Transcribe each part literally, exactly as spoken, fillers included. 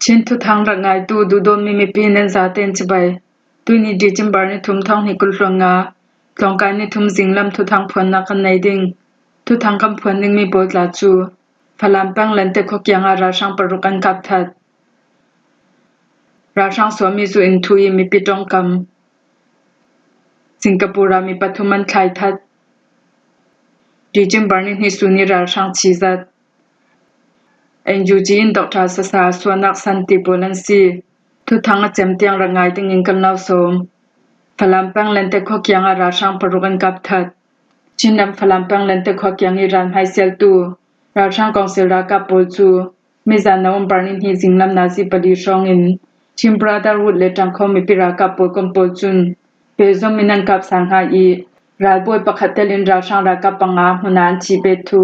Chin thuthang rak ngaitu duhdawtmi mipi nan zaten cibai. Tuini December ni thum thawng hnih kul hluan nga, tlawngkai ni thum zinglam thuthang phuannak kan nei ding. Thuthang kan phuan dingmi pawl tla cu Falam peng Lente khua kiangah ralhrang paruk an kap that. Ralhrang suahmi zu in thu i mipi ṭongkam. Singapore ah mi pathum an thlai that. December ni hnih sun i ralhrang chizat. N U G in Doctor Sasa suahnak san ti pawl an si. Thuthang a cem tiang rak ngai dingin kan lo sawm. Falam peng Lente khua kiangah ralhrang paruk an kap that. Chin ram Falam peng Lente khua kiang i ralhmai sialtu ralhrang kawngsil ralkap pawl cu mizan November ni hnih zinglam nazi pali hrawngin Chin Brotherhood le ṭangkho mipi ralkap pawl kom pawl cun pehzom in an kap sal hna i ralbawi pakhat telin ralhrang ralkap panga hmun ah an thih bet thu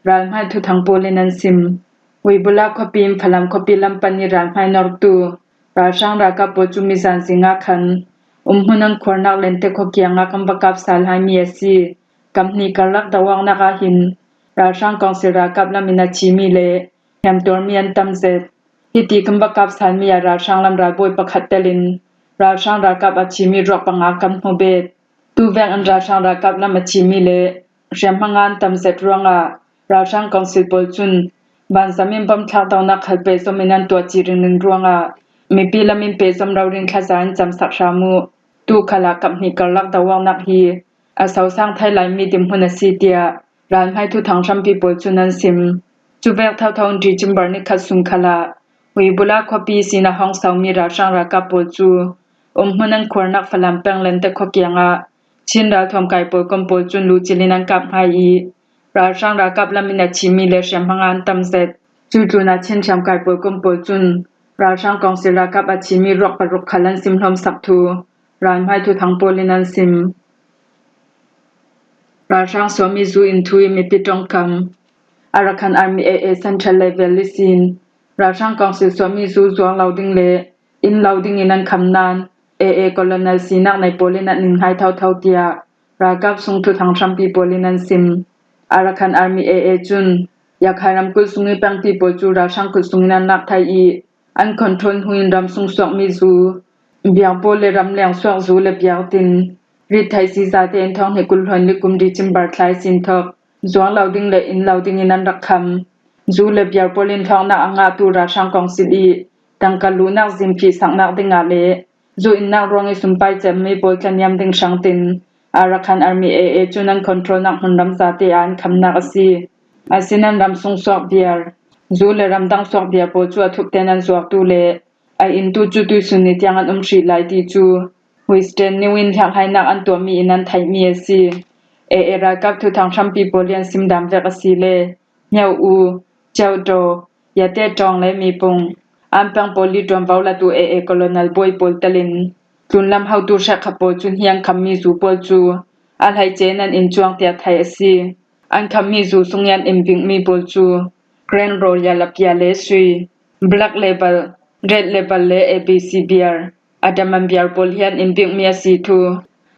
ralhmai thuthang pawl in an sim. Wibula khuapi in Falam khuapi lam pan i ralhmai nortu ralhrang ralkap pawl cu mizan zing ah khan umhmun an khuarnak Lente khua kiangah kan va kap sal haimi a si. Kam hnih karlak doawknak ah hin ralhrang kawngsil ralkap lam in a thimi le hriamtuarmi an tam zet. Hiti kan va kap salmi ah ralhrang lam ralbawi pakhat telin ralhrang ralkap a thimi ruak panga kan hmu bet. Tuvek in ralhrang ralkap lam a thimi le hriamhma nga an tam zet ruangah ralhrang kawngsil pawl cun vanzam in bom thlak donak khal pehzom in an tuah ci ringring ruangah mipi lam in pehzom rori in thlaza in camsak hram uh. Tu khalah kam hnih karlak doawknak hi a sosang thai laimi dinhmun a si, tiah ralhmai thuthang hrampi pawl cun an sim. Cuvek thotho in December ni khat sung khalah Wibula khuapi sinah hong somi ralhrang ralkap pawl cu umhmun an khuarnak Falam peng Lente khua kiangah Chin ralthuam kai pawl kom pawl cun lucil in an kap hna i ralhrang ralkap lam in a thimi le hriamhma nga an tam zet. Cutlun ah Chin hriamkai pawl kom pawl cun ralhrang kawngsil ralkap a thimi ruak paruk khal an sim hlawmsak thu ralhmai thuthang pawl in an sim. Ralhrang suahmi zu in thu i mipi ṭongkam. Arakan Army A A Central Level ihsin ralhrang kawngsil suahmi zu zuak lo ding le in lo ding in an kham nain A A Colonel sinak nei pawl in an in hngai thotho, tiah ralkap sung thuthang hrampi pawl in an sim. Arakan Army A A cun Yakhai ramkulh sung i pengpi pawl cu ralhrang kut sung in an lak thai i an control hnu in ram sung suakmi zu, biak pawl le ramleng suak zu le biak tin rit thai si zate in thawng hnih kul hluan li kum December thlai sin thawk zuak lo ding le in lo ding in an rak kham. Zu le biak pawl in hlawknak a ngahtu ralhrang kawngsil i tangka luhnak zin phihsaknak dingah le zu innak ruang i sumpai cemmi pawl tlaniam ding hrang tin Arakan Army A A cun an controlnak hmunram zate ah an khamnak a si. Asinan ram sung suak biar, zu le ramdang suak biar pawl cu a thupten an zuaktu le a intu cu tuisun ni tiang an um hrih lai ti cu Western New in hliakhlainak an tuahmi in an theihmi a si. A A ralkap thuthang hrampi pawl i an simdam vek a si le Hmyo U, Ceudo, Yate Tawng le Mipung, an peng pawl i ṭuanvo latu A A Colonel bawi pawl telin tlunlam hotu hrekkhat pawl cun hi an khammi zu pawl cu a hleice in an in cuang tiah theih a si. An khammi zu sung i an in bingmi pawl cu Grand Royal a pia le sui, Black Label, Red Label le A B C beer, a daman biar pawl hi an in bingmi a si thu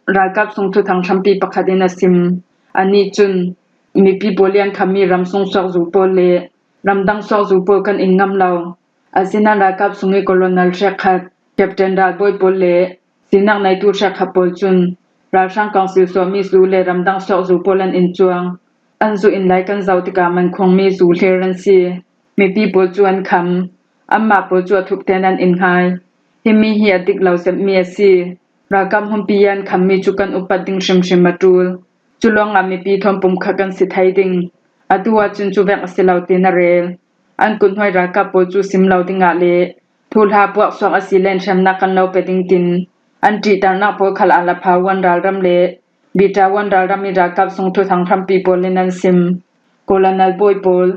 ralkap sung thuthang hrampi pakhat in a sim. Anih cun mipi pawl i an khammi ram sung suak zu pawl le ramdang suak zu pawl kan in ngam lo. Asinan ralkap sung i colonel hrekkhat, captain ralbawi pawl le sinak neitu hrekkhat pawl cun ralhrang kawngsil suahmi zu le ramdang suak zu pawl an in cuang. An zu in lai kan zoh tikah man khungmi zu hlir an si. Mipi pawl cu an kham. Anmah pawl cu a thupten an in hngai. Himi hi a dik lo zetmi a si. Ralkap hmunpi i an khammi cu kan upat ding hrimhrim a ṭul. Cu lawngah mipi thawn pumkhat kan si thei ding. Atu ahcun cu vek a si lo, tiin a rel. An kuthnuai ralkap pawl cu sim lo dingah le thuhla puaksuak a si len hriamnak kan lo pe ding, tin an ṭihternak pawl khal ah Laphawan ralram le Bitawan ralram i ralkap sung thuthang hrampi pawl in an sim. Colonel bawi pawl,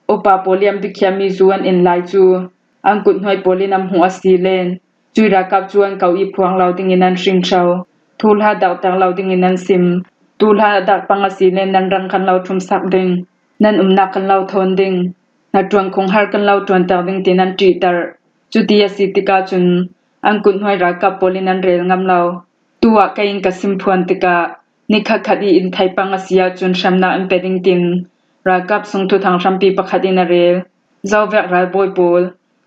upa pawl i an bikhiami zu an in lai cu an kuthnuai pawl in an hmuh a si len cui ralkap cu an ko i phuang lo dingin an hringhro. Thuhla dakter lo dingin an sim. Thuhla a dak pang a si len nan rang kan lo ṭhumsak ding, nan umnak kan lo thawn ding, hnaṭuan khunghar kan lo ṭuanter ding, tin an ṭihter. Cuti a si tikah cun an kuthnuai ralkap pawl in an rel ngam lo. Tu ah kei in ka sim phuan tikah ni khatkhat i in thei pang a si ahcun hramnak in pe ding, tin ralkap sung thuthang hrampi pakhat in a rel. Zovek ralbawi pawl,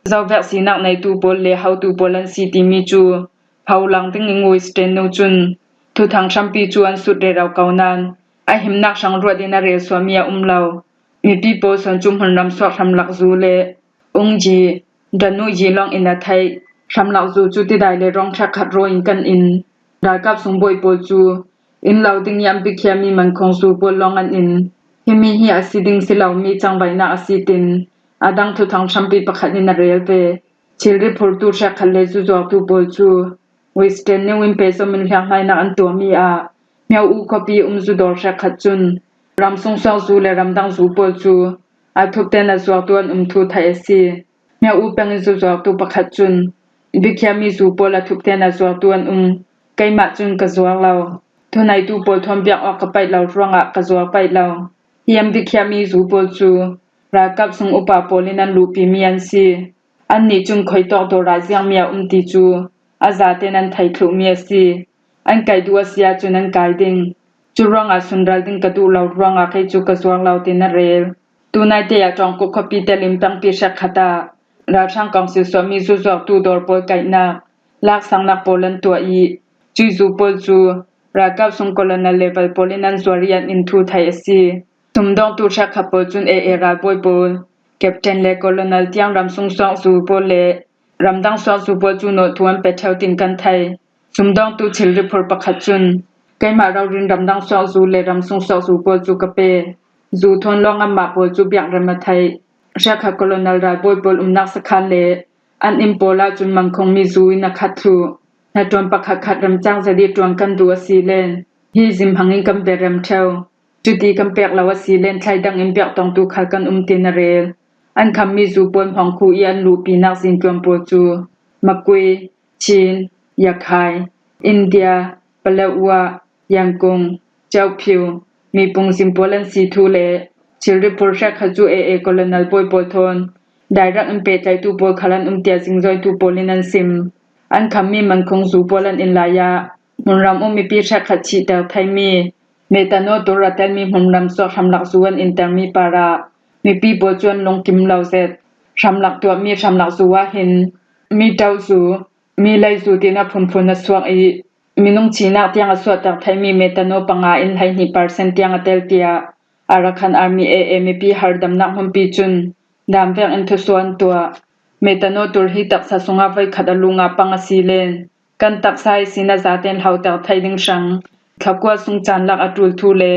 Zovek sinak neitu pawl le hotu pawl an si timi cu pholang dingin Western nu cun thuthang hrampi cu an sut rero ko nain a himnak hrang ruat in a relsuahmi a um lo. Mipi pawl sawn cu hmunram suak hramlak zu le ungyi, danuyi lawng in a theih. Hramlak zu cu tidai le rawng hrekkhat rawi in kan in. Ralkap sung bawi pawl cu in lo ding i an bikhiami mankhung zu pawl lawng an in. Himi hi a si ding si lomi cangvaihnak a si tin a dang thuthang hrampi pakhat in a rel ve. Thilri phurtu hrekkhat le zu zuaktu pawl cu Western nu in pehzom in hlianghnaihnak an tuahmi ah Myo U khuapi um zu dawr hrekkhat cun ramsung suak zu le ramdang zu pawl cu a thupten a zuaktu an um thu theih a si. Myo U peng in zu zuaktu pakhat cun bikhiami zu pawl a thupten a zuaktu an um. Keimah cun ka zuak lo. Thuneitu pawl thawn biak awk ka paih lo ruangah ka zuak paih lo. Hi an bikhiami zu pawl cu ralkap sung upa pawl in an luhpimi an si. Annih cun khuitawk dawr ah ziangmi a um ti cu a zaten an thei thluhmi a si. An kai duh a si ahcun an kai ding. Cu ruangah sunral ding ka duh lo ruangah kei cu ka zuak lo, tin a rel. Tunaite ah Ṭawngkuk khuapi telin pengpi hrekkhat ah ralhrang kawngsil suahmi zu zuaktu dawr pawl kaihnak, laksangnak pawl an tuah i, cui zu pawl cu ralkap sung colonel level pawl in an zuar i an in thu theih a si. Sumdawngtu hrekkhat pawl cun A A ralbawi pawl, captain le colonel tiang ramsung suak zu pawl le ramdang suak zu pawl cu nawltu an pe ṭheu tin kan thei. Sumdawngtu thilri phur pakhat cun, keimah rori in ramdang suak zu le ramsung suak zu pawl cu ka pe. Zu thawn lawng anmah pawl cu biakrem a theih. Hrekkhat colonel ralbawi pawl umnak sakhan le an inn pawl ahcun mankhungmi zu in a khat thluh. Hnaṭuan pakhatkhat remcang zet i ṭuan kan duh a si len hi zim hmangin kan biarem ṭheu. Cuti kan pek lo a si len thlaidang in biak tongtu khal kan um, tin a rel. An khammi zu pawl hmawngkhu i an luhpinak zintluan pawl cu Makui, Chin, Yakhai, India, Paletwa, Yangkung, Kyaukphyu, Mipung zin pawl an si thu le thilri phur hrekkhat cu A A colonel bawi pawl thawn direct in pehtlaihtu pawl khal an um tiah zingzoitu pawl in an sim. An khammi mankhung zu pawl an in lai ah hmunram um mipi hrekkhat chihter theimi methanol tur a telmi hmunram suak hramlak zu an intermi parah mipi pawl cu an lungkim lo zet. Hramlak tuahmi hramlak zu ah hin mi ṭauh zu, mi lei zu tin a phunphun a suak i, minung thihnak tiang a suahter theimi methanol panga in hleihnih percent tiang a tel tiah Arakan Army A A mipi hardamnak hmunpi cun dan vek in thusuah an tuah. Methanol tur hi taksa sungah voikhat a lung ah pang a si len kan taksa ihsin a zaten hloter thei ding hrang thlakua sung caan lak a ṭul thu le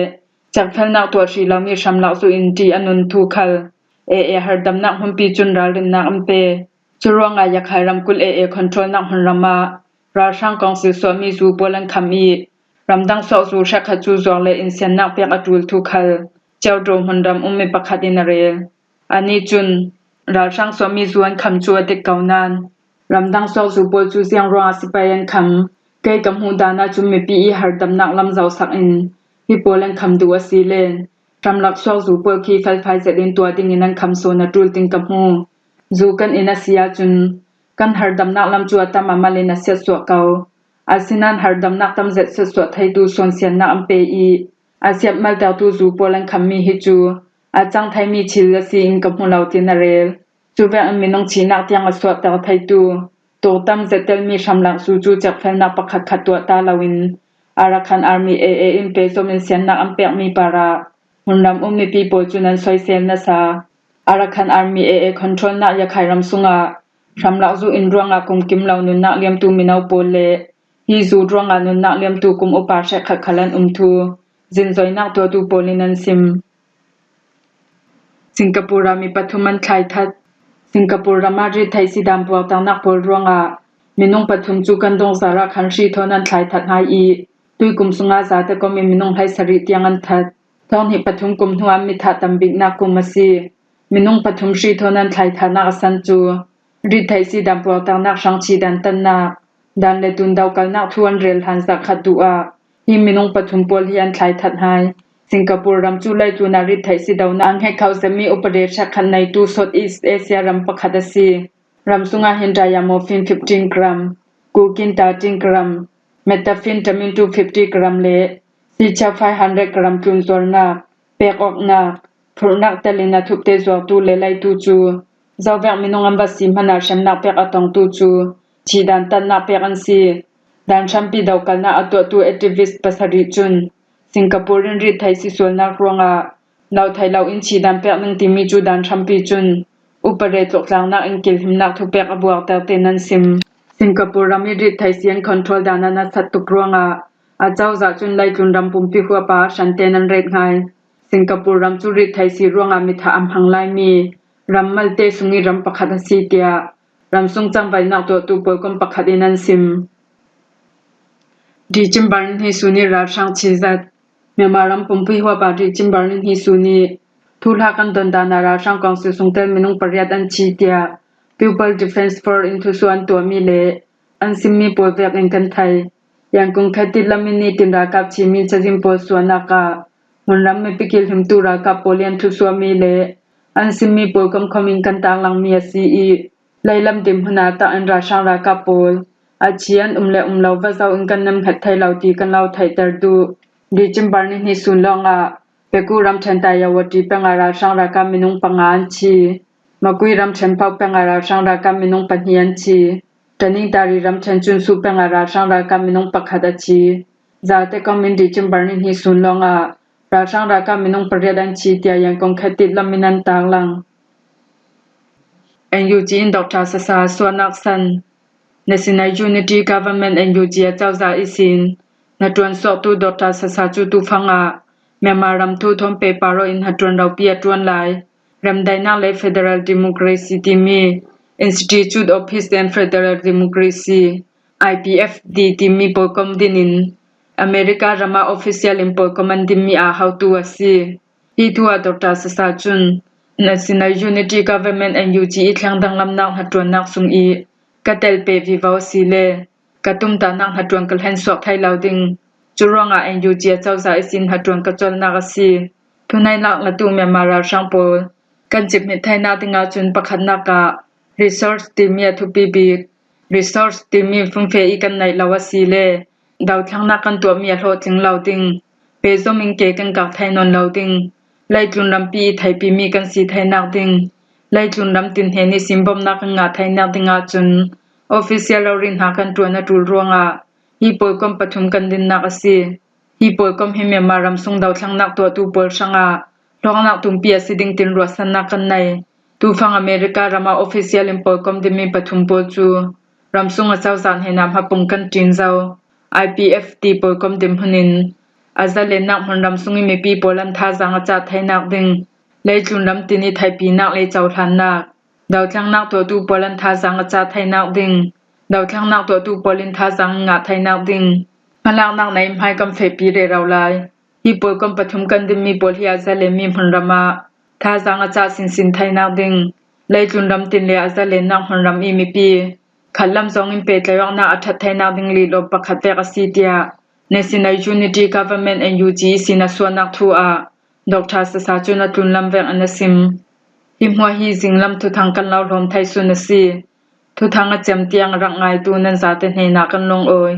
cerhfelnak tuah hrih lomi hramlak zu in ṭih a nun thu khal A A hardamnak hmunpi cun ralrinnak an pe. Cu ruangah Yakhai ramkulh A A controlnak hmunram ah ralhrang kawngsil suahmi zu pawl an khamh i, ramdang suak zu hrekkhat cu zuak le insiannak pek a ṭul thu khal Ciaudro hmunram ummi pakhat in a rel. Anih cun ralhrang suahmi zu an kham cu a dik ko nain, ramdang suak zu pawl cu ziang ruangah sipai an kham, kei ka hmuh dan ahcun mipi i hardamnak lam zohsak in hi pawl an kham duh a si len, hramlak suak zu pawl khi felfai zet in tuah dingin an kham sawn a ṭul tin ka hmu. Zu kan in a si ahcun kan hardamnak lam cu a tam a mal in a siatsuah ko. Asinain hardamnak tam zet siatsuah theitu sawnsiannak an pe i, a siat maltertu zu pawl an khammi hi cu a cang theimi thil a si in ka hmu lo, tin a rel. Cu vek in minung thihnak tiang a suahter theitu, tuk tam zet telmi hramlak zu cu cerhfelnak pakhatkhat tuah ta loin Arakan Army A A in pehzom insiannak an pekmi parah hmunram um mipi pawl cun an soisel nasa. Arakan Army A A controlnak Yakhai ram sungah hramlak zu in ruangah kumkim lo nunnak liamtu mino pawl le hi zu ruangah nunnak liamtu kum upa hrekkhat khal an um thu zingzoinak tuahtu pawl in an sim. Singapore ah mi pathum an thlai that. Singapore ram ah rittheih sidan puakternak pawl ruangah minung pathum cu kan dongzar ah khan hri thawn an thlai that hna i, tuikum sungah zate kom in minung hleisarih tiang an that. Thawng hnih pathum kum hnu ah mithah tam biknak kum a si. Minung pathum hri thawn an thlai thatnak a san cu rittheih sidan puakternak hrang chih dantatnak, dan le tun dokalnak thu an rel hlan zarh khat duh ah hi minung pathum pawl hi an thlai that hna i, Singapore ram cu leitlun ah rittheih sidonak a hngetkhoh zetmi upa hrekkhat neitu South East Asia ram pakhat a si. Ram sungah hin diamorphine fifteen gram, cocaine thirteen gram, methamphetamine two fifty gram le shisha five hundred gram tlun zuarnak, pek awknak, phurhnak telin a thupte zuartu le leitu cu Zovek minung an va si hmanh ah hremnak pek a tongtu cu thihdan tannak pek an si. Dan hrampi dokalnak a tuahtu activist pasarih cun Singapore in rit thei si sualnak ruangah lo thei lo in thihdan pek ning timi cu dan hrampi cun upare tlawktlangnak in kilhimnak thupek a buakter tein an sim. Singapore ram i rit thei si an control dan an a sat tuk ruangah acozah cun leitlun ram pumpi huapa hran tein an ret hngai. Singapore ram cu rit thei si ruangah mithah a hmang laimi ram malte sung i ram pakhat a si tiah ramsung cangvaihnak tuahtu pawlkom pakhat in an sim. December ni hnih sun i ralhrang chizat. Myanmar ram pumpi huapa December ni hnih sun i thuhla kan don dan ah ralhrang kawngsil sungtel minung pariat an thi tiah People Defence Force in thusuah an tuahmi le an simmi pawl vek in kan thei. Yangon khatit lam in nitin ralkap thimi cazin pawl suahnak ah hmunram mipi kilhimtu ralkap pawl i an thusuahmi le an simmi pawl komkhom in kan taklangmi a si i, leilam dinhmun ah tak in ralhrang ralkap pawl a thi an um le um lo va zoh in kan nemhnget thei lo ti kan lo theihter duh. December ni hnih sun lawngah Pegu ramṭhen Tayawati peng ah ralhrang ralkap minung panga an thi. Makui ramṭhen Pauk peng ah ralhrang ralkap minung pahnih an thi. Tanintari ramṭhen Cunsu peng ah ralhrang ralkap minung pakhat a thi. Zate kong in December ni hnih sun lawngah ralhrang ralkap minung pariat an thi tiah Yangon khatit lam in an taklang. N U G in Doctor Sasa suahnak san. National Unity Government N U G acozah ihsin hnaṭuan suaktu Doctor Sasa cu tufang ah Myanmar ram thu thawn pehpar aw in hnaṭuan ropi a ṭuan lai. Remdaihnak le Federal Democracy timi Institute of Peace and Federal Democracy, I P F D timi pawlkom din in America ram ah official in pawlkom an dinmi aa hautu a si. Hi thu ah Doctor Sasa cun National Unity Government N U G i thleng danglamnak hnaṭuannak sung i ka telpeh vivo a si le ka tumtahnak hnaṭuan ka hlensuak thei lo ding. Cu ruangah N U G acozah ihsin hnaṭuan ka colhnak a si. Thuneihnak latu Myanmar ralhrang pawl kan cimhmit theinak dingah cun pakhatnak ah resource timi a thupi bik. Resource timi fumfe i kan neih lo a si le dothlennak kan tuahmi a hlawhtling lo ding. Pehzom in ke kan kak thei nawn lo ding. Leitlun rampi i theihpimi kan si theinak ding. Leitlun ram tin hnen i simbawmhnak kan ngah theinak dingah cun official rori hna kan ṭuan a ṭul ruangah hi pawlkom pathum kan dinnak a si. Hi pawlkom hi Myanmar ram sung dothlennak tuahtu pawl hrangah hlawknak tumpi a si ding tin ruahsannak kan nei. Tufang America ram ah official in pawlkom dinmi pathum pawl cu ramsung acozah hnenah hmapung kan ṭin zo. I P F D pawlkom dinhmun in a zalennak hmun ramsung i mipi pawl an thazaang a cah theinak ding, leitlun ram tin i theihpinak le cohlannak, dothlennak tuahtu pawl an thazaang a cah theinak ding, dothlennak tuahtu pawl in thazaang an ngah theinak ding, hmalaknak nei hmai kan fehpi rero lai. Hi pawlkom pathum kan dinmi pawl hi a zalenmi hmunram ah thazaang a cah sinsin theinak ding, leitlun ram tin le a zalennak hmunram i mipi khatlam zong in pehtlaihawknak a ṭhat theinak ding lihlawp pakhat vek a si, tiah National Unity Government N U G ihsin a suahnak thu ah Doctor Sasa cun a tlunlam vek in a sim. Hi hmuah hi zinglam thuthang kan lo hlawm thei sun a si. Thuthang a cem tiang rak ngaitu nan zate hnenah kan lungawi.